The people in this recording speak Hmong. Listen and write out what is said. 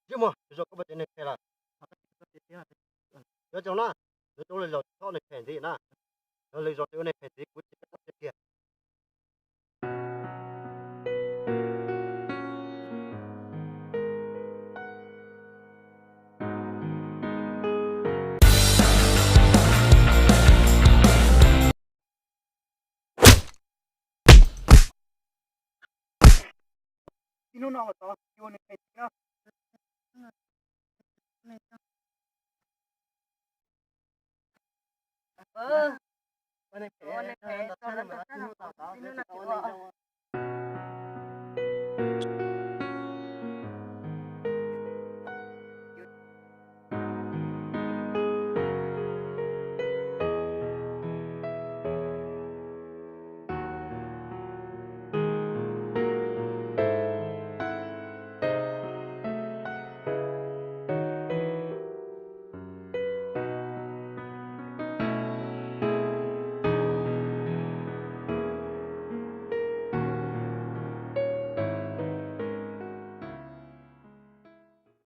Zib muag, zos koj puas tsev neeg phem lawm? Cov cov na, cov cov lwm zaus tsis txhob ua neeg phem ntxiv na. Cov lwm zaus tsis ua neeg phem ntxiv kuv tsis txhob tiag. Ib hnub no tod ua neeg phem ntxiv na. Ua neeg phem, ib hnub no